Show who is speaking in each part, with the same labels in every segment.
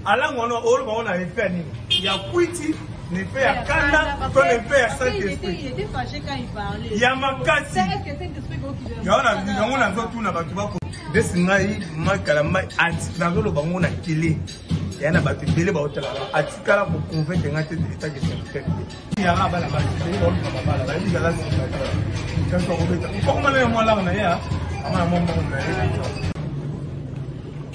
Speaker 1: Alangue wana oloba ngo na effet ya nini? Ya kwiti, na effet ya kanda to na effet ya Saint Esprit? Ya makasi. Yango nazotuna bato bako ndesi ngai Mike Kalambay nazoloba ngo na tele ya na bato ebele baotalaka atikala koconvaincre ngai te etake serviteur te yanga bana basi ebele baoluka babala bayebi kala célibataire kasi akobeta okoma na ye mwa langue na ye ama na mwa mbongo na ye.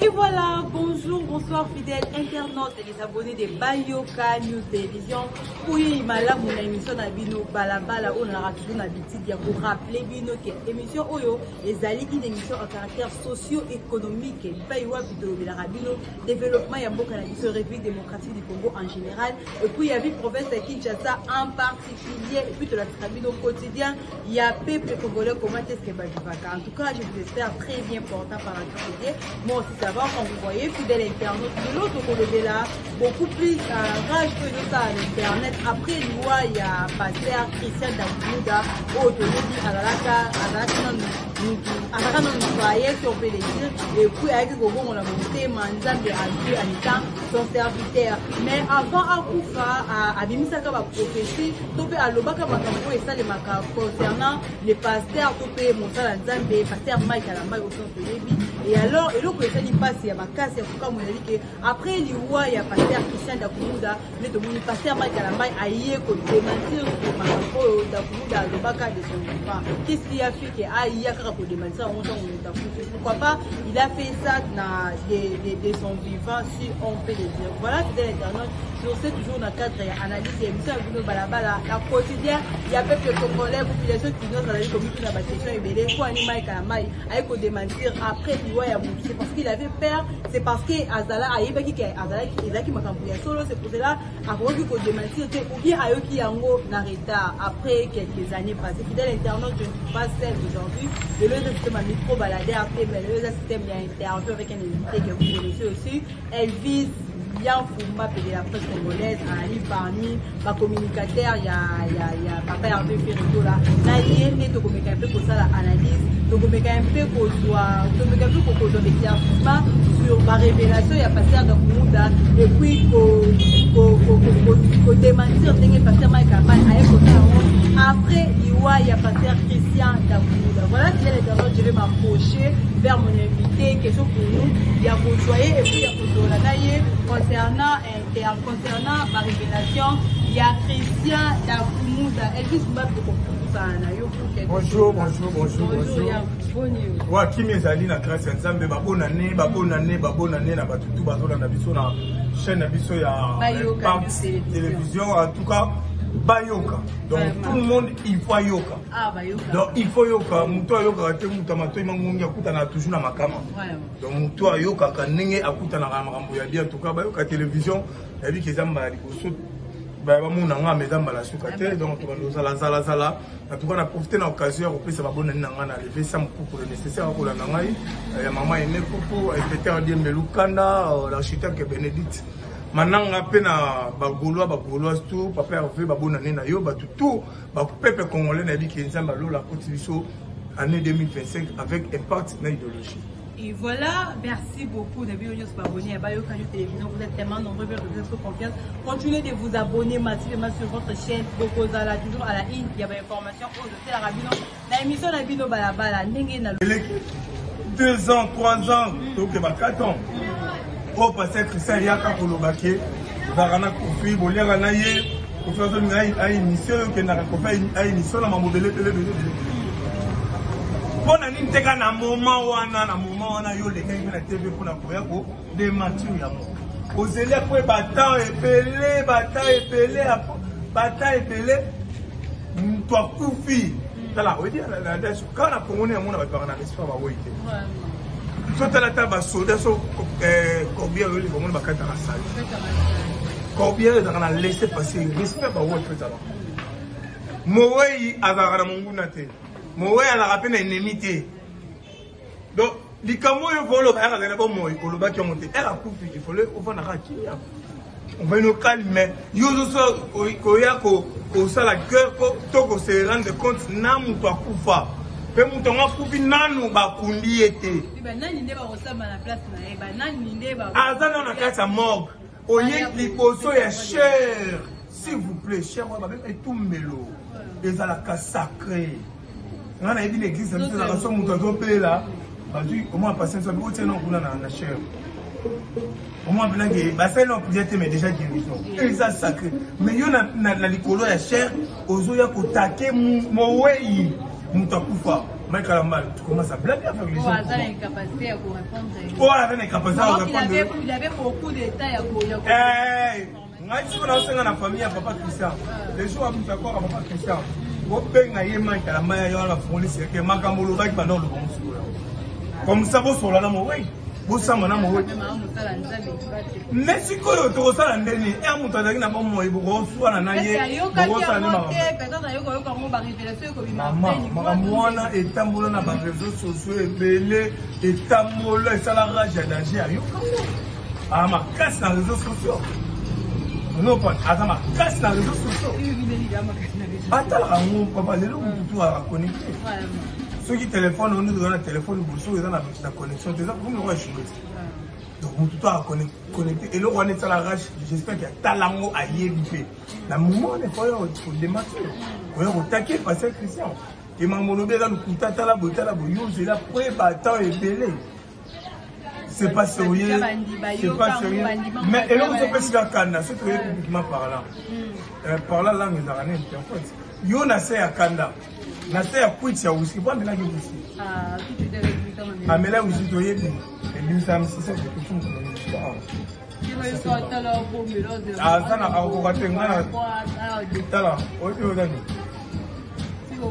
Speaker 2: Et voilà, bonjour, bonsoir fidèles internautes et les abonnés de Bayoka News Télévision. Oui, malamu na émission na bino balabala oyo na toujours na habitude ya ko rappeler bino que émission oyo ezali une émission à caractère socio-économique. Bipai wapi tolobelaka bino développement ya mboka na biso République démocratique du Congo en général et puis ya ville province ya Kinshasa en particulier et puis tolakisaka bino quotidien ya peuple congolais comment est-ce que bavivaka. En tout cas, je vous espère très bien portant par la grâce de Dieu. Moi aussi ça va quand vous voyez fidèle internaute de l'autre kolobela beaucoup plus rage oyo ezosala na internet après liwa ya pasteur Christian Dakumuda oyo toyebi azalaka azalaki nanu mutu azalaka nanu foyer si on peut le dire et puis ayaki kobongola motema Nzambe azwi en étant son serviteur mais avant akufa abimisaka ba prophétie to mpe alobaka makambo oyo esalemaka concernant le pasteur to mpe mosala Nzambe pasteur Mike Kalambay oyo toyebi. Et alors eloko esali mpasi ya makasi ya kokamwa ezali ke après liwa ya pasteur Christian Dakumuda nde tomoni pasteur Mike Kalambay aye ko démentir sur makambo oyo Dakumuda alobaka de son vivant. Qu'est-ce qui a fait que aya kaka ko démentir yango ntango moto akufi? Pourquoi pas il a fait ça na de son vivant si on peut le dire. Voilà fidèle internaute, sur ce toujours na cadre ya analyse ya émission ya bino balabala na quotidien ya peuple congolais, population kinoise azali komituna ba question ebele mpo ani Mike Kalambay aye ko démentir après liwa ya mutu. C'est parce qu'il avait peur, c'est parce que azala ayebaki ke azalaki ezalaki makambo ya solo, c'est pour cela akoki ko démentir te ou bien ayoki yango na retard après quelques années passées. Fidèle internaute, je ne suis pas seule aujourd'hui. Lelo eza système ya micro baladeur te, mais lelo eza système ya interview avec un invité que vous connaissez aussi, Elvis Yanfumba de la presse congolaise, azali parmi ba communicateurs ya papa Hervé Ferre Gola. Na ye nde tokomeka un peu kosala analyse, tokomeka un peu kozwa, tokomeka un peu kokozwa éclaircissement sur ba révélation ya pasteur Dakumuda et puis ko démentir ndenge pasteur Mike Kalambay aye kosala yango après liwa ya pasteur Christian Dakumuda. Voilà, fidèle internaute, je vais m'approcher vers mon invité, question pour nous ya kozwa ye et puis ya kozolola na ye concernant inter concernant ba révélation ya Christian Dakumuda. Elvis Mbappe kokutana na yo pour quelque
Speaker 1: Bonjour, bonjour, bonjour,
Speaker 2: bonjour.
Speaker 1: Bonjour.
Speaker 2: Ya boni yo?
Speaker 1: Wa kimi ezali na grâce ya Nzambe, babonane, babonane, babonane na bato tu bazolanda biso na chaîne na biso ya
Speaker 2: Bayoka
Speaker 1: Impact
Speaker 2: News Télévision.
Speaker 1: Télévision. En tout cas, bayoka. Donc
Speaker 2: Vraiment.
Speaker 1: tout le monde il faut yoka.
Speaker 2: Ah, bayoka.
Speaker 1: Donc il faut yoka, moto ayokaka te, moto ya matoi mangongi akutana toujours na makama.
Speaker 2: Vraiment.
Speaker 1: Donc moto ayokaka ndenge akutanaka na makambo ya bien. En tout cas, bayoka télévision, nayebi ke eza mbala liboso bamona nga, mais eza mbala suka te. Donc tobanda ozala zala zala. En tout cas, na profite na occasion ya kopesa babonani na ngai na levé Sam Kuku, le nécessaire akolanda ngai ya mama Aimé Kuku, inspecteur Diembe Lukanda, l'architecte Bénédicte Mananga mpe na bagaulois, bagauloise tout, papa Hervé, babonane na yo, bato tout bapeuple congolais. Nayebi ke Nzambe alola akoti biso année 2025 avec impact na idéologie.
Speaker 2: Et voilà, merci beaucoup d'avoir vous abonner à Bayoka News Télévision. Vous êtes tellement nombreux, vous êtes confiance. Continuez de vous abonner massivement sur votre chaîne. Bokozala toujours à la une, il y a des informations. Oh, je sais la rabino. La émission la bino balabala, ndenge na
Speaker 1: Eleki 2 ans, 3 ans, donc ba 4 ans. Oh, pasteur Christian yaka koloba ke ozalaka na Kofi, boliaka na ye, Kofi azolinga aémission oyo okendaka, Kofi aémission na mambo ebele ebele ebele ebele. Mpo na nini teka na moment wana, na moment wana yo olekaki mpe na TV mpona koya ko démentir yango? Ozeli apres batan ebele, batan ebele, batan ebele, moto akufi. Tala, oyebi kaka na Kongo nde yango na bato baka na respect baboyi te. Totala ata basoda so corbillard oyo bango bakataka sali corbillard ezalaka na laisser passer, respect bawoyi mpe ezalaka. Mowei azalaka na monguna te, mowei azalaka mpe na ennemi te. Donc likambo oyo fo oloba yaka azali na bomoi, olobaki yango te. Ere akufi, il fallait ofandaka kimia, ovandi no calme. Yo ozoso koya kosala guerre to kose rendre compte na moto akufa, mpe moto yango akufi nanu bakundi ye te.
Speaker 2: Banani nde bakosamba na place na ye? Banani nde
Speaker 1: aza nano na kati ya morgue? Oye liboso ya chair, s'il vous plaît, chair wana babenga etumbelo ezalaka sacré. Nga nayebi na église na biso ezalaka so moto azobela bazwi omona patient so otie nao kuna na chair, omona mpena ke basali nao prière te, mais déjà guérison eza sacré. Mais yo na likolo ya chair ozoya kotake mowei, moto akufa. Mike Kalamba, tu commences à blaguer avec les gens.
Speaker 2: Aza na incapacité ya korépondre.
Speaker 1: Oh, aza na incapacité ya
Speaker 2: korépondre. Il avait beaucoup de temps ya ko
Speaker 1: Ngai siko naosenga na famille ya papa Christian, le jour amutu akwaka papa Christian, bobenga ye Mike Kalamba ya yo wana, bafungoli seke makambo olobaki, banda oloba mosolo comme ça, bosola na mowei, bosamba na mowei. Mais sikoyo tokosala ndeni e moto azalaki na bomoi, bokoswana na ye, bokosala nde mama makambo wana etambola na baréseaux sociaux ebele, etambola, esala rage ya danger. Ayokango aa makasi na réseaux sociaux, ozopa aza makasi na réseaux sociaux, atalaka yango papa. Lelo mutu aconnecté, soki telefone oyo toza na telefone liboso eza na connexion te, eza komi lokola jouet. Donc mutu to aconnecté, eloko wana esala rage. J'espère ke atala yango, ayebi mpe na moment wana efo oya kodémentir, oya kotake pasteur Christian ke makambo olobi eza lokuta. Tala boye, tala boye, yo ozela po batan ebele, c'est pas sérieux, c'est pas sérieux. Mais eloko topesika kanda, soki toye publiquement parlant, parlant langue ezalaka na interprète, yo na se ya kanda, na se ya kwiti ya whisky, po amelaki whisky, amela whisky, toyebi ebimisa misisa. Aza na akokoka te. Ngai tala oyo ozani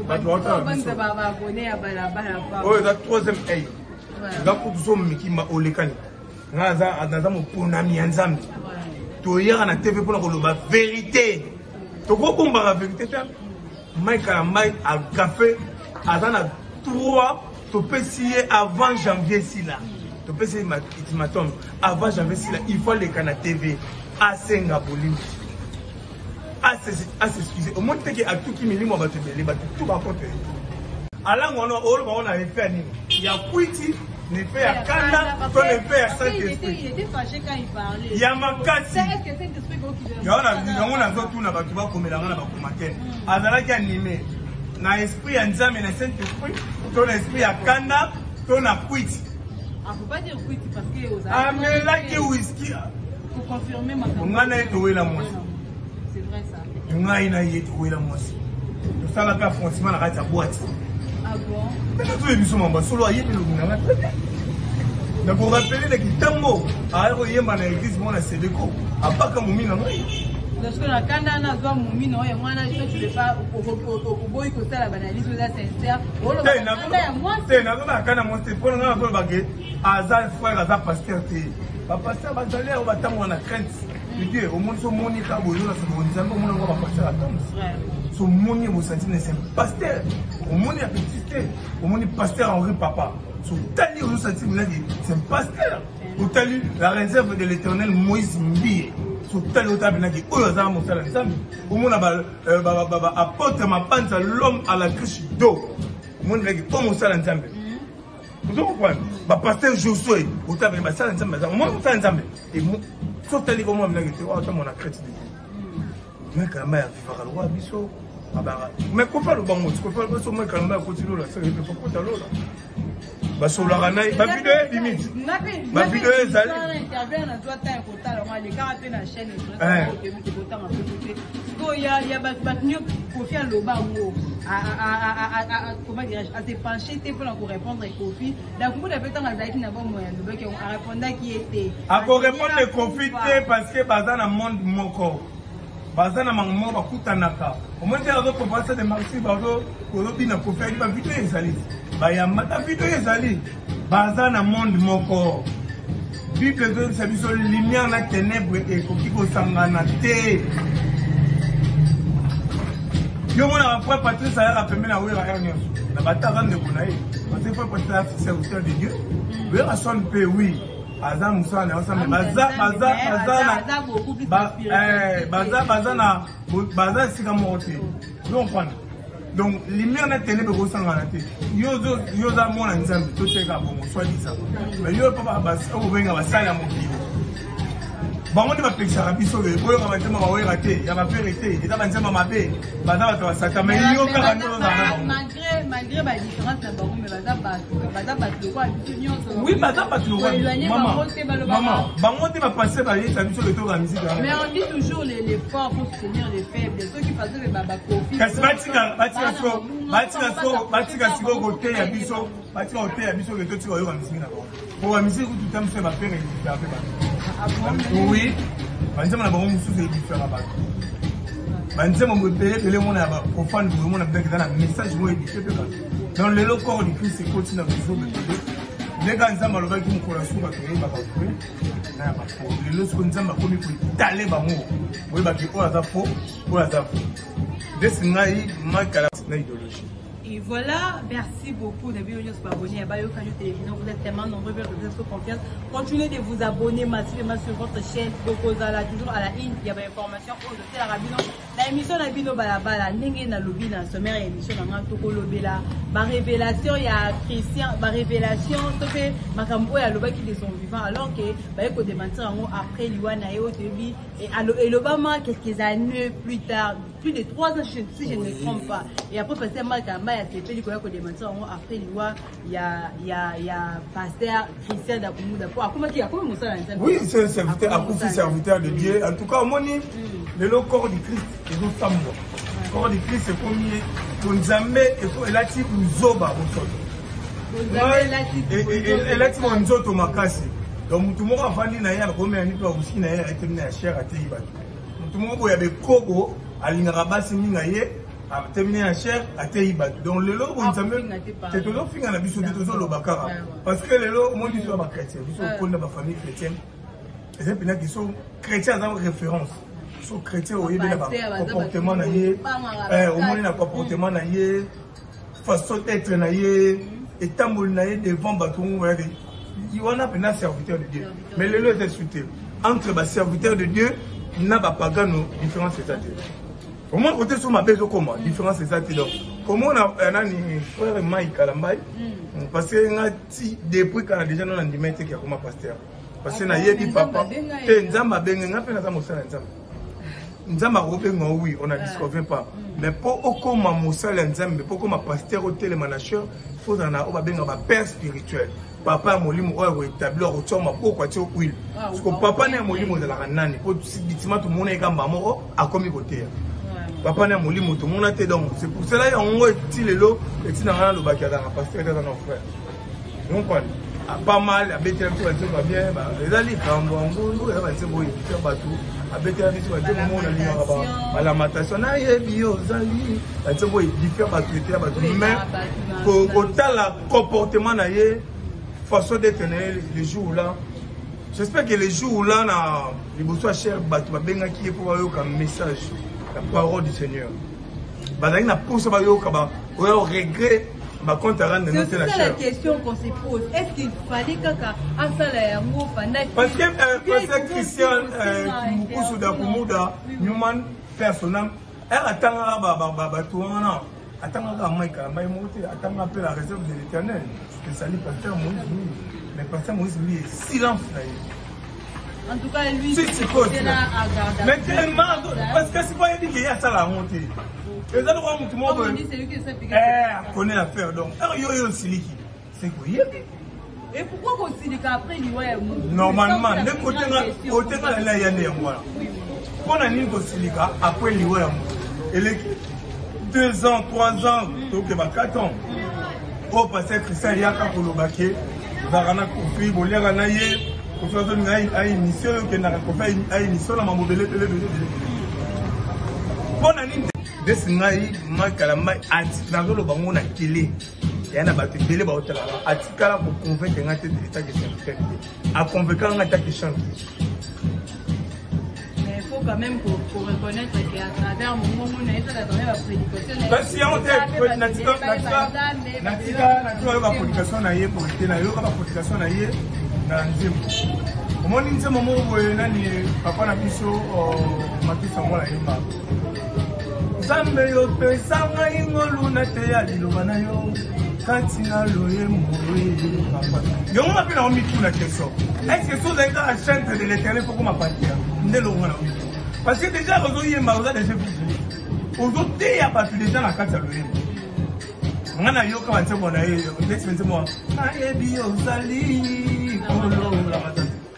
Speaker 1: bato baotala biso, oyo eza troisième œil. Nga kutu so mikimba olekani, nga naza moponami ya Nzambe. Toyaka na TV mpona koloba vérité, tokobombaka vérité te. Mike Kalambay agafe, aza na 3. Topesi ye avant janvier sila, topesi ye ultimatum avant janvier sila, il faut aleka na TV, asenga bolimbisi, as'excuse. Omoni teke atuki milimo ya bato ebele, bato tu bakote ye alango wana. Oloba wana effet ya nini? Ya kwiti na effet ya kanda to na effet ya Saint-Esprit ya makasi? Yango nazotuna bato bakomelanga na bacommentaire: azalaki animé na esprit ya Nzambe, na Saint Esprit, to na esprit ya kanda to na kwiti? Amelaki whisky. Ngai na ye towela mwasi, ngai na ye towela mwasi, tosala mpe affrontement na kati ya boîte. Mpe toyebi biso mamba solo, ayebi elongi na nga très bien. Nakorappeler na kitambo, aya koyemba na église moko na Sedeko, abaka momi na ngai.
Speaker 2: Parce que na kanda nazwa momi na oyo mwana, tu peux pas, oboyi kosala baanalyse oza sincère, oloba kanda ya mwasi.
Speaker 1: Te, nazoba kanda mwasi te. Mpona ngai nazolobake aza frère, aza pasteur te. Bapasteur bazali ayo batamboka na crainte de Dieu. Omoni so omoni ka boye ozo Nzambe, omoni yango bapasteur atambusa, so omoni bosanti na c'est pasteur, omoni ya petit te, omoni pasteur Henri Papa, so otali ozosanti minaki c'est pasteur. Otali la réserve de l'Éternel Moïse Mbiye, so otali otala penaki oyo aza mosala Nzambe. Omona baapôtre Mabanza, l'homme à la cruche d'eau, omoni penaki oyo mosala Nzambe. Ozo comprendre, bapasteur Josue, otala pene basala Nzambe, aza omona mosala Nzambe. So otali komona minaki te oyo atamona crainte de Dieu. Mike Kalamba ya vivaka lokola biso abaka, mais Kofi alobango ti Kofi aloba so Mike Kalamba akoti lola, seke mpe fakota lola. Basololaka na ye, bavideo ebimi ti bavideo ezali.
Speaker 2: Kotala yango, alekaka mpe na chaîne kotanga te. Sikoyo ya bato nio Kofi aloba yango, comment dirais-je, ase penché te mpona korépondre Kofi. Dakumbuda mpe ntango azalaki na bomoi alobaki yango, arépondaki ye te.
Speaker 1: Akorépondre Kofi te parce que baza na monde moko, baza na mango moko, bakutanaka. Omoni te azokomprendre de martyr, bazobina Kofi ayaki, bavideo ezali, bayambata video ezali, baza na monde moko. Bible ezoyebisa biso lumière na ténèbre ekoki kosangana te. Yo monaka frère Patrice ayaka pembe na Wera heure nyonso na bataka ndeko na ye, parce que frère Patrice aza serviteur de Dieu. Wera son mpe, oui, aza mosala na yo sa, mais baza baza baza na baza baza na baza esika moko te. Ozo comprendre? Donc lumière na ténèbre ekosangana te. Yo oza mwana Nzambe, toteka bongo soi-disant, mais yo mpo okobenga basali ya mokili. Bango nde bapekisaka biso ke boyoka banzembo bawera te, ya bafere te, eza banzembo mabe, baza bato ya Satan. Mais yo kaka nde ozala na bango.
Speaker 2: Malgré ba différence na bango, mais baza bato, baza bato lokola biso nyonso.
Speaker 1: Oui, baza bato lokola mama, mama, bango nde bapase bayesa biso ke toyoka musique.
Speaker 2: Mais on dit toujours les forts pour soutenir les faibles. Soki parce que ba bakofi.
Speaker 1: Kasi batika batika siko batika siko batika siko koteya biso, batika koteya biso ke totika koyoka musique na bango. Po ba musique kutu ta mosusu ya bafere edifera mpe bato. Oui, banzembo na bango mosusu edifera bato. Banzembo ebele ebele omona ya baprofane boye, omona mpenza eza na message moko edifie mpe bato. Donc lelo corps du Christ ekoti na buzoba ebele. Ndenge Nzambe alobaki mokolo ya suka toyeba ba vrai na ya ba faux. Lelo sikoyo Nzambe akomi koetale bango, boyebaki oyo aza faux, oyo aza vrai. Ndesi ngai makala na idéologie.
Speaker 2: Et voilà, merci beaucoup d'abord nyonso abonné à Bayoka News Télévision. Vous êtes tellement nombreux, vous êtes confiance. Continuez de vous abonner massivement sur votre chaîne. Bokozala toujours à la une, il y a des informations. Oh, la bino. La émission na bino balabala, ndenge na lobi na sommaire ya émission na nga tokolobela ba révélation ya Christian, ba révélation to pe makambo oyo alobaki de son vivant alors que baye ko démentir yango après liwa na ye oyo toyebi elobama quelques années plus tard, plus de 3 ans si je ne me trompe pas. Et après pasteur Marc Kalambay asepeli koya kodémentir yango après liwa ya pasteur Christian Dakumuda, po akomaki akomi mosala ya Nzambe.
Speaker 1: Oui, c'est un serviteur, akufi serviteur de Dieu. En tout cas, omoni lelo corps du Christ ezosambwa. Corps du Christ ekomi to Nzambe elati buzoba bosoto, elati mwa nzoto makasi. Donc motu moko avandi na ye, akomela ni mpe babuski na ye, ayetemi na ya chere, ateyi bato. Motu moko boye ya bekobo alingaka basi mingi, aye atemi na chair, ateyi bato. Donc lelo bo Nzambe te, tozofinga na biso te, tozoloba kaka parce que lelo omoni biso ya bachrétien, biso okoli na bafamille chrétienne, eza mpenza ke so chrétien aza référence. So chrétien oyebi na bacomportement na ye, omoni na comportement na ye, façon d'être na ye, etamboli na ye devant bato, wana mpenza serviteur de Dieu. Mais lelo eza su te. Entre baserviteur de Dieu na bapagano, différence eza te. Omoni kote so mabe ezokoma, différence eza te. Donc komona nani, frère Mike Kalambay, parce que nga ti depuis kala déjà no nandima eteki akoma pasteur, parce que nayebi papa te. Nzambe abenge nga mpe naza mosala ya Nzambe. Nzambe akobenga, oui, on a disconvient pas, mais mpo okoma mosala ya Nzambe, mpo okoma pasteur, otelema na chair, faut ozala na oyo babengaka bapère spirituel, papa ya molimo oyo akoétablir, akotia maboko, atie huile. Siko papa na ya molimo ezalaka nani? Po bitima tomona ye kamba moko akomi koteya, papa na ya molimo tomona te. Donc c'est pour cela yango eti lelo etina ngai nalobaki azalaka pasteur te, aza na frère. Donc pas mal abetela biso banzembo ya bien, eza likambo ya ngundu, eza banzembo oyo ebitia bato. Abetela biso banzembo moko nalingaka, balamentation, nayebi yo ozali, banzembo oyo edifia bato, eteya bato. Mais kotala comportement na ye, façon d'être na ye le jour là, j'espère que le jour là na liboso ya chair, bato babengaki ye mpo bayoka message, la parole du Seigneur, bazalaki na posa bayoka, oyo regret bacompte à rendre.
Speaker 2: C'est ça la question qu'on se pose: est-ce qu'il fallait kaka asala yango pendant
Speaker 1: Parce que parce que Christian Kimbukusu Dakumuda Newman, personnel ere atangaka bato wana, atangaka Mike Kalambay moko te, atangaka mpe la réserve de l'Éternel, ezali pasteur Moïse Mbiye. Mais pasteur Moïse Mbiye, silence na ye.
Speaker 2: En tout cas, lui,
Speaker 1: Si, c'est
Speaker 2: là à garder.
Speaker 1: Mais tellement, parce que si bayebi ke ye asala yango te, eza lokola motu moko connaît l'affaire. Donc yo yo osiliki, c'est koyebi.
Speaker 2: Et pourquoi kosilika après liwa ya motu?
Speaker 1: Normalement nde kotenga lela ya nde yango wana. Mpo na nini kosilika après liwa ya motu? Eleki 2 ans, 3 ans, tokeba 4 ans, oyo pasteur Christian yaka koloba ke ozalaka na Kofi, boliaka na ye, Kofi azolinga aémission oyo okendaka, Kofi aémission na mambo ebele ebele ebele. Mpo na nini? Ndesi ngai Mike Kalambay nazoloba ngo na tele ya na bato ebele baotalaka, atikala koconvaincre ngai te en tant que serviteur te, aconvaincre ngai en tant que chantre.
Speaker 2: Mais il faut quand même qu'on reconnaître qu'à travers mon moment, on a été à travers la prédication.
Speaker 1: Kasi yango te, natika yoka prédication na ye po te, nayoka baprédication na ye na nzembo. Omoni nzembo moko boye, nani, papa na biso Matisa ngo nayemba: Nzambe, yopesa ngai ngolu na te ya liloba na yo. Kati na loyembo papa. Yango nga mpe na omituna question. Est-ce que soki ozali kaka chantre de l'éternel faut koma pasteur? Nde eloko nga na omituna. Parce que déjà ozoyemba oza déjà évangéliste. Ozoteya bato déjà na kati ya loyembo. Nga nayoka banzembo na ye ndeti banzembo nayebi ozali kolola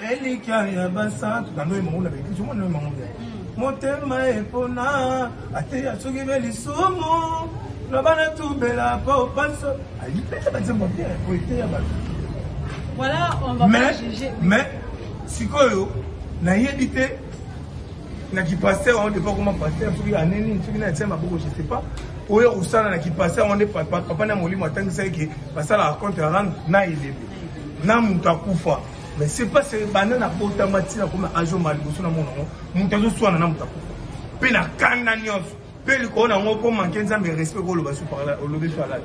Speaker 1: Elikya ya basantu na noye mango na baeglise omona noye mango bien motema epona ateya soki be lisumu loba na tubela po paso ayipeta banzembo bien po eteya bato.
Speaker 2: Voilà, on va
Speaker 1: mais,
Speaker 2: pas juger.
Speaker 1: Mais sikoyo nayebi te na kipasteur yango depa koma pasteur soki ane nini soki na atia maboko, je sais pas, oyo kosala na kipasteur yango nde papa na molimo atangisaki ke basalaka compte ya rendre na elembe na moto akufa. Mais c'est pas c'est banda na botama ntina koma age oma liboso na mona yango moto azoswana na moto akufa mpe na kanda nyonso mpe likolo na yango mpo manke Nzambe respect koloba su olobi so alali.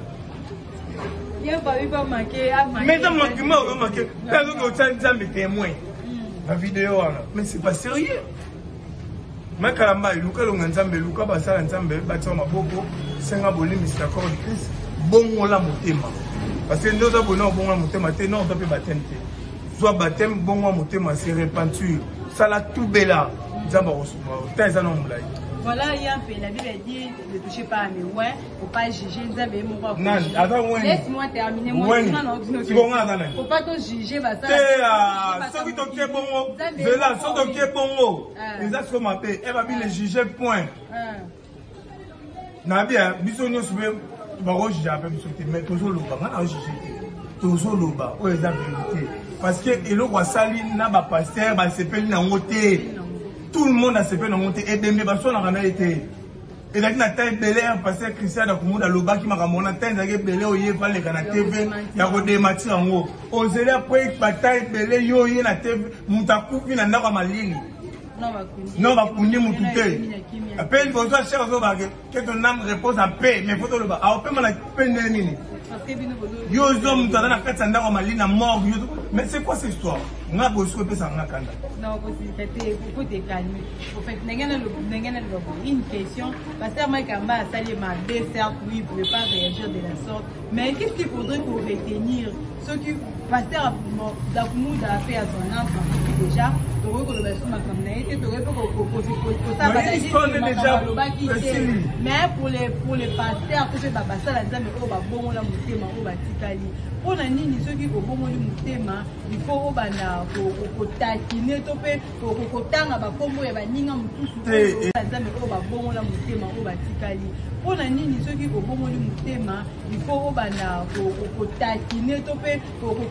Speaker 1: Mais eza makima oyo make mpe azoki otya Nzambe témoin na video wana, mais c'est pas sérieux. Makalamba eluka elonga Nzambe, eluka basala Nzambe batia maboko, senga bolimbisi na corps du Christ, bongola motema, parce que nde oza boye na obongola motema te, non, oza mpe baptême te. Zwa baptême, bongola motema, se repentir, sala tubela, Nzambe akosunga te, eza na molai.
Speaker 2: Voilà, il y a un peu, la Bible dit ne touchez pas à mes oints, faut pas juger Nzambe moko.
Speaker 1: Nani aza oint?
Speaker 2: Laisse-moi terminer moi.
Speaker 1: Sikonga aza nani?
Speaker 2: Faut pas to juger basala.
Speaker 1: Te, soki tokie bongo, zela, soki tokie bongo eza siko mabe. E babi ne juge point na bien biso nyonso mpe bakojuge mpe biso te, mais tozoloba, nga na juge te, tozoloba oyo eza vérité, parce que eloko asali na bapasteur basepeli nango te, tout le monde asepeli nango te. Ebembe baswanaka na ye te. Ezalaki na temps ebele ya pasteur Christian Dakumuda alobaki makambo wana, temps ezalaki ebele oye valeka na TV ya kodematir yango. Ozeli après bata ebele yo oye na TV, moto akufi na ndako ya malili, non, bakundi mutu te mpe liboso ya cher azobake que ton âme repose en paix, mais faut toloba aopema na pe ndenge nini? Yo ozo moto aza na kati ya ndako ya malili na morgue. Mais c'est quoi cette histoire? Nga boye soki epesaka nga kanda.
Speaker 2: Non, kosilika te, faut te calmer. Au fait, ndenge na lobo, une question. Pasteur Mike Amba asali mabe, certes, oui, il pouvait pas réagir de la sorte. Mais qu'est-ce qu'il faudrait pour retenir ce qui pasteur Dakumuda a fait à son âme, parce que déjà, tokoki koloba so makambo na ye te, tokoki mpe kosala alobaki te. Mais pour les pasteurs to mpe basala Nzambe oyo babongola motema, oyo batikali, mpona nini soki obongoli motema il faut obanda kotakine to mpe kotanga bakombo ya baninga mosusu? Nzambe oyo babongola motema, oyo batikali, mpona nini soki obongoli motema il faut obanda kotakine to mpe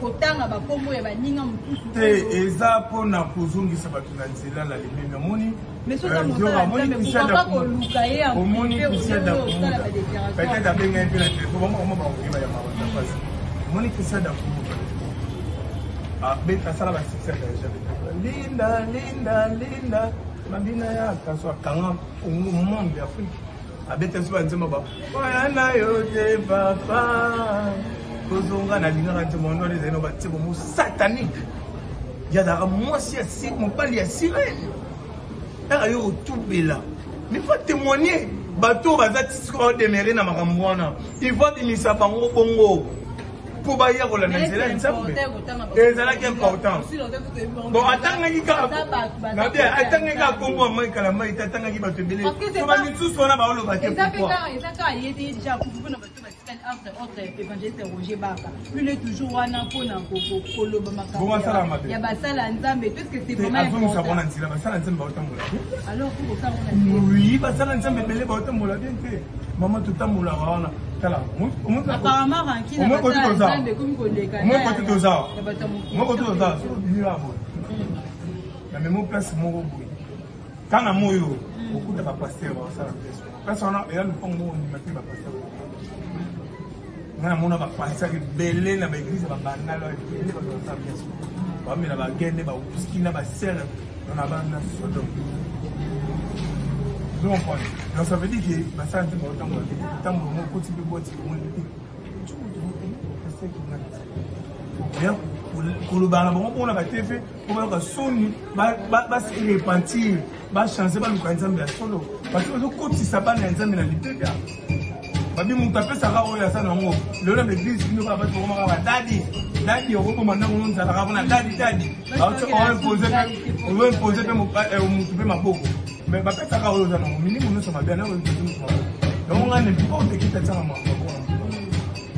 Speaker 2: kotanga bakombo ya baninga mosusu?
Speaker 1: Te, eza mpona kozongisa bato na nzela na limemi. Omoni,
Speaker 2: koluka ye.
Speaker 1: Omoni Christian Dakumuda, peut-être abengai mpe na telefone, bango bakoyeba ya mawaza pasi. Omoni Christian Dakumuda abeta, asala basuccès déjà, Linda Linda Linda mabina ya kaso akanga monde Afrique, abeta so banzembo ba oya na yo te papa kozonga. Nalingaka nzembo wana, ezali na banzembo mo satanique. Yazalaka mwasi ya mobali ya sirene kaka yo kotubela, mais faut témoigner. Bato oyo baza tisiko baodemere na makambo wana, il faut abimisa bango bongo mpo baya kolanda nzela ya Nzambe. Ezalaki important. Bon, atangaki kaka nabia, atangaki kaka kombo ya Mike Kalambay te, atangaki bato ebele. So bamisusu wana baoloba te pourquoi.
Speaker 2: Entre autres, évangéliste Roger Baka, lui, il est toujours wana mpona koloba makambo ya basala Nzambe. Est-ce que c'est vraiment
Speaker 1: important? Bona nzela basala Nzambe baotambola bien.
Speaker 2: Alors
Speaker 1: kosala oui, basala Nzambe ebele baotambola bien te. Mama, totambolaka wana, tala.
Speaker 2: Apparemment rancune basala Nzambe ekomi koleka.
Speaker 1: Moi toza, moi toza, soki obimi wa boye na memo place moko boye, kanga moyo okuta bapasteur bakosala place. Place wana eya lopango moko ondima te bapasteur. Nga namona bapasteur ebele na baeglise babandala ebele, bato basala place, bamela bagene, bawiski na basere na bana Sodome. Vous comprenez? Donc ça veut dire que basala te baotambola te, tambola moko okoti mpe bwati omoni te koloba na bango mpona batv mpo bayoka soni, base repentir, bachange, baluka Nzambe ya solo, parce que bazokotisa bana ya Nzambe na libebia. Babi moto apesaka oyo aza nango. Lelo na baeglise bino kaka bato bakomaka ba dadi. Dadi okoboma ndako no nzalaka mpona dadi dadi. Oimpose mpe motu mpe maboko. Mais bapesaka oyo oza nango. Milimo nyonso mabe ana oimpose motu maboko. Yango ngai n'importe qui tatiaka maboko na motu.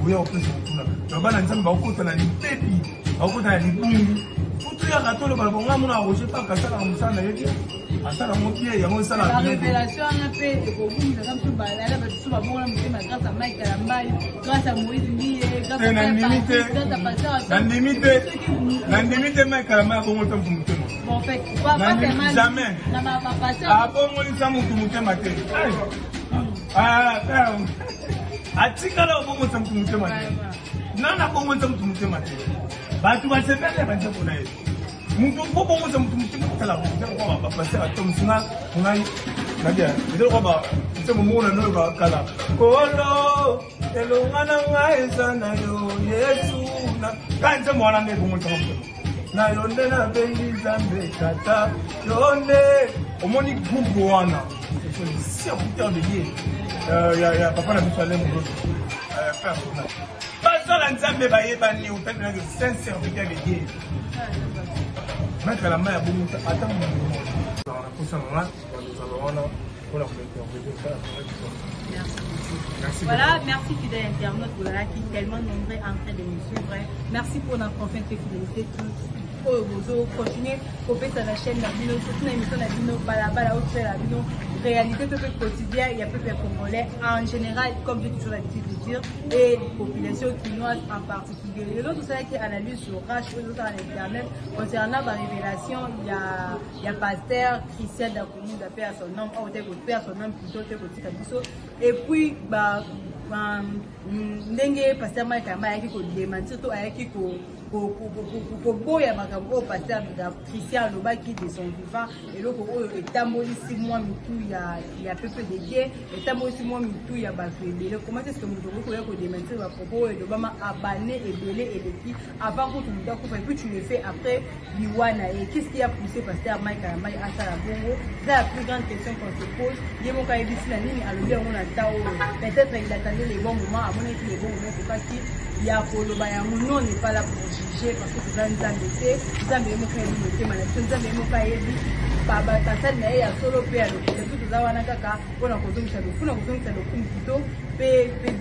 Speaker 1: Oya opesa motuna. Donc bana Nzambe bakokota na libebi, bakokota na libungi. Futu yaka toloba bongo ngai mona Roger Paka asalaka mosala na ye bien. Asala yango bien, yango esalaka bien.
Speaker 2: Révélation wana mpe ekobungisa biso balala bato biso babongola motema grâce à Mike Kalambay, grâce à Moïse Mbiye, grâce à
Speaker 1: nandimi te, nandimi te, nandimi te Mike Kalambay abongolisa motu motema.
Speaker 2: Bon, en fait, pas
Speaker 1: seulement jamais. Abongolisa motu motema te. Ah, atikala obongolisa motu motema te. Nani abongolisa motu motema te? Bato basepeli ya banzembo na ye. Moto obongolisa motu motema kotala lokola bapasteur atomisi nga ngai nabia eza lokola nzembo moko na noyo kala kolo elonga na ngai eza na yo yesu na ka nzembo wana nde ebongolisaka motema na yo nde nabengi nzambe tata yo nde omoni groupe wana serviteur de Dieu ya papa na biso Alain Moloto père basala nzambe bayebani otalelaki saint serviteur de Dieu maître la main ya bongo ata na posa na nga kozala wana mpona kointervenir.
Speaker 2: Merci. Voilà, merci fidèles internautes, vous qui tellement nombreux en train de nous suivre. Merci pour notre confiance et fidélité tous. Oyo bozo continuer kopesa na chaîne na bino, surtout na émission na bino balabala oyo tosala bino réalité to mpe quotidien ya peuple congolais en général, comme j'ai toujours l'habitude de dire, et population kinoise en particulier. Lelo tosalaki analyse sur rache oyo ezosala na internet concernant barévélation ya pasteur Christian Dakumuda, paix à son âme, oyo te paix à son âme plutôt te kotika biso. Et puis ba ndenge pasteur Mike Kalambay ayaki kodémentir to ayaki koboya makambo oyo pasteur Christian alobaki de son vivant, eloko oyo etambolisi mwa mitu ya peuple de Dieu, etambolisi mwa mitu ya bato ebele. Comment est ce que moto okoki koya kodémentir bapropos oyo elobama abane ebele eleki avant kutu moto akufa, et puis tu le fais après liwa na ye? Qu'est-ce qui a poussé pasteur Mike Kalambay asala bongo? Eza la plus grande question qu'on se pose. Ye moko ayebisi na nini alobi yango na ta oyo. Peut-être il attendait le bon moment, amonaki le bon moment ekokaki ya koloba yango. Non, n'est pas là pour juger, parce que toza nzambe te. Nzambe ye moko ayebi motema na biso, nzambe ye moko ayebi basali na ye ya solo mpe ya lokuta. Biso toza wana kaka mpona kozongisa mpona kozongisa lokumu plutôt mpe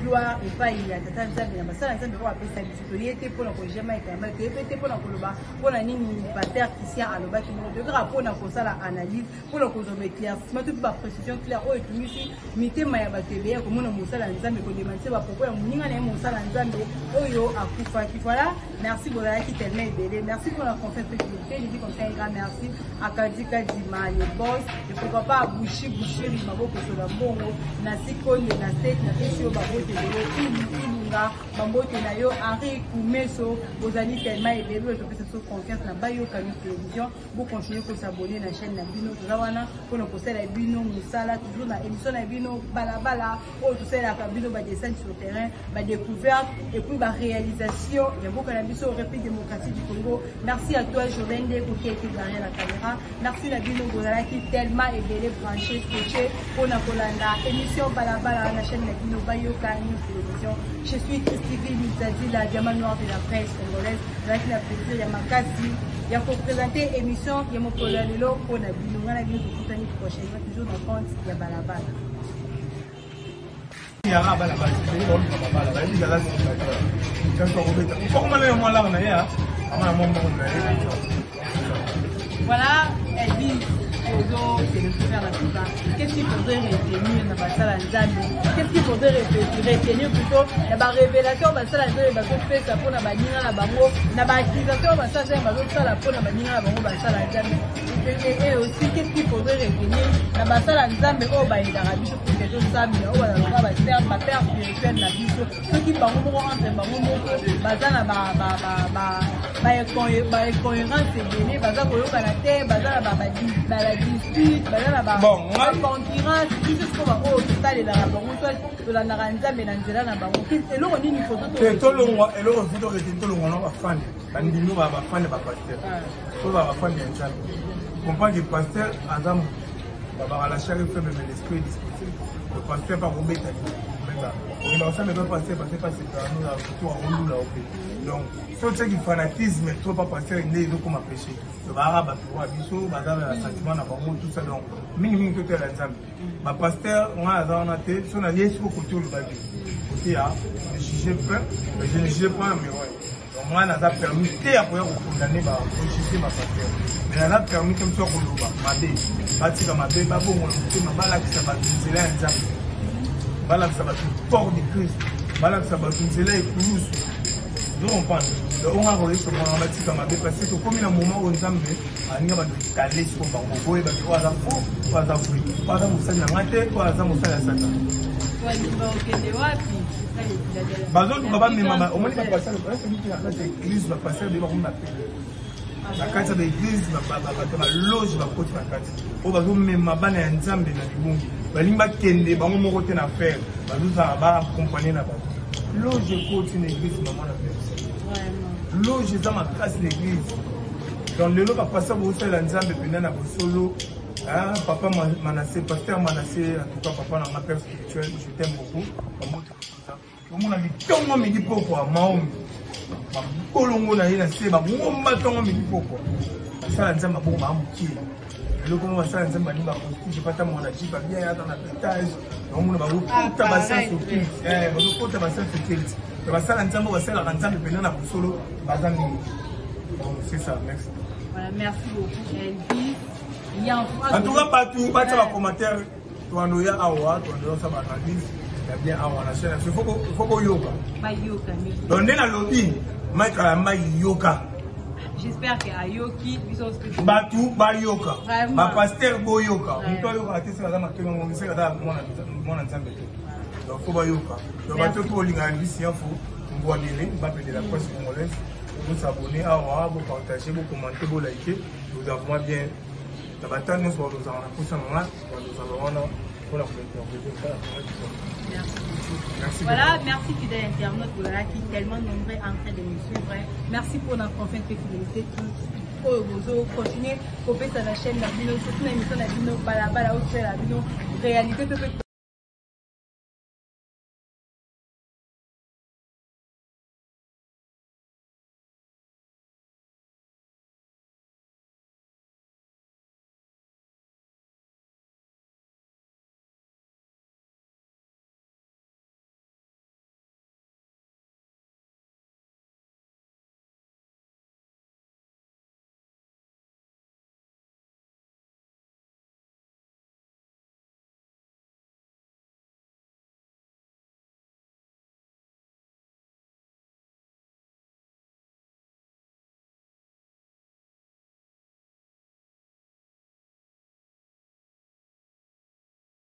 Speaker 2: gloire epai ya tata nzambe na basala nzambe oyo apesa biso. Toye te mpona kojuger Mike Kalambay, toye mpe te mpona koloba mpona nini pasteur Christian alobaki bongo. Toye kaka mpona kosala analyse, mpona kozwa baéclaircissement to mpe baprécision claire oyo etungisi mitema ya bato ebele ya komona mosala ya nzambe kodémentir bapropos ya moninga na ye mosala ya nzambe oyo akufaki. Voilà, merci, bozalaki tellement ebele. Merci pour la confiance et fidélité. Je dis comme ça un grand merci à Kadi Kadima le boss, et pourquoi pas à Bouchi Bouchiri maboko sola mbongo na Sikonde na State na pesi yo babote lelo ilunga bambote na yo Henri Kumeso. Bozali tellement ebele oyo topesa biso confiance na Bayoka News Télévision. Bocontinue kos'abonner na chaîne na bino. Toza wana mpona kosala bino mosala, toujours na émission na bino balabala oyo tosalelaka bino badescente sur terrain, badécouverte et puis baréalisation ya mboka na biso, République démocratique du Congo. Merci à toi Jolin Ndeko qui était derrière la caméra. Merci na bino bozalaki tellement ebele branché, scotché mpona kolanda émission balabala na chaîne na bino Bayoka News Télévision. Je suis Christine Mizadi, la diamant noir de la presse congolaise. Nazalaki na plaisir ya makasi ya koprésente émission ya mokolo ya lelo mpona bino. Ngai na bino tokutani prochainement, toujours na compte ya balabala.
Speaker 1: Yanga bana basi baluka babala bayebi zala célibataire akobeta okomana yo mwa lare na ye amana mwa mbongo na ye.
Speaker 2: Voilà, Elvis, ozo téléphone na suka. Qu'est-ce qu'il faudrait retenir na basala nzambe? Qu'est-ce qu'il faudrait retenir plutôt na barévélation basala nzambe bazopesa mpona baninga na bango, na baaccusation basala nzambe bazosala mpona baninga na bango basala nzambe? Et aussi, qu'est-ce qu'il faudrait retenir na basala nzambe oyo bayendaka biso pour que tosambela, oyo bazalaka bapère bapère spirituel na biso, soki bango moko entre bango moko baza na baincohérence ebele, baza koyokana te, baza na badispute, baza na baconcurrence? Biso siko baoyo totalelaka bango, tolandaka nzambe na nzela na bango, eloko nini foto?
Speaker 1: Te, tolongwa eloko faut toretenir, tolongwa na bafani bandimi oyo bafani bapasteur to bafani ya nzambe. Comprendre que pasteur aza motu babaka, la chair est faible mais l'esprit est disposé. Le pasteur pa kobeta. Oyeba okenda kosambela pa pasteur, pasteur pa sepela no na koto akolula yo mpe. Donc so otiaki fanatisme trop pa pasteur nde ezokoma péché. Donc baaka bato oyo biso baza na sentiment na bango, tout ça. Donc mingimingi totala Nzambe. Bapasteur, ngai aza wana te. So naye siko kote olobaki kote ya ne juge pas, je ne juge pas, mais ouais. Donc ngai naza permis te ya koya kokondane, bakojuge bapasteur, mais naza permis te mosu ya koloba mabe. Batika mabe, babongola motema, balakisa bato nzela ya Nzambe, balakisa bato corps de Christ, balakisa bato nzela ekulusu. Ozo comprendre? Donc onga koyesa mwana batika mabe, parce que tokomi na moment oyo Nzambe alinga bato ekale siko bango boyebaki oyo aza faux, oyo aza vrai, oyo aza mosali na ngai te, oyo aza mosali ya Satan. Bazoluka bamema. Omoni bapasteur na kati ya église, bapasteur de bakomi bapele na kati ya baeglise, bato baloge bakoti na kati oyo bazomema bana ya Nzambe na libungi. Balingi bakende bango moko te na faire, bazozala baaccompagne na bato. Loge ekoti na église, mama na pepsi, loge eza makasi na église. Donc lelo bapasteur bosalela Nzambe mpenza na bosolo. Papa Manassé, pasteur Manassé, en tout cas papa na nga, père spirituel, je t'aime beaucoup. Bamoto omona litongo midi pokwa, maombi bakolongo na ye na se bangomba ntongo midi pokwa. Basala Nzambe abongo baa mokie. Eloko mo basala Nzambe balingi baprestige, batambola na jeep abia ata na pétage. Omona bazokota bascience occulte, bazokota bascience occulte. Basala Nzambe, basalaka Nzambe mpenza na bosolo, baza mingi. Donc c'est ça, merci.
Speaker 2: Voilà, merci beaucoup Elvis.
Speaker 1: En tout cas bato batia bacommentaire. Toandoya awa, toandoya osala baanalyse ya bien awa na chaîne. Il faut boyoka.
Speaker 2: Bayoka.
Speaker 1: Donc nde nalobi, Mike Alamba, yoka.
Speaker 2: J'espère que ayoki biso.
Speaker 1: Bato bayoka, bapasteur boyoka. Moto ayokaka te, seka aza matoi mangongi, seka aza mwana Nzambe te. Donc faut bayoka. Donc bato mpe olingaka Elvis Yanfo Mbwadele Mbape de la presse congolaise, bosabone awa, bopartage, bokommente, bolike. Toza vraiment bien na batane nyonso. Bazozala na posa na nga, bazozala wana mpona kointervenir.
Speaker 2: Merci. Voilà, merci fidèles internautes, vous qui tellement nombreux en train de nous suivre. Merci pour notre confiance et fidélité tous. Oyo bozo continuer kopesa na chaîne na bino, surtout na émission na bino Balabala, oyo na bino réalité to pe.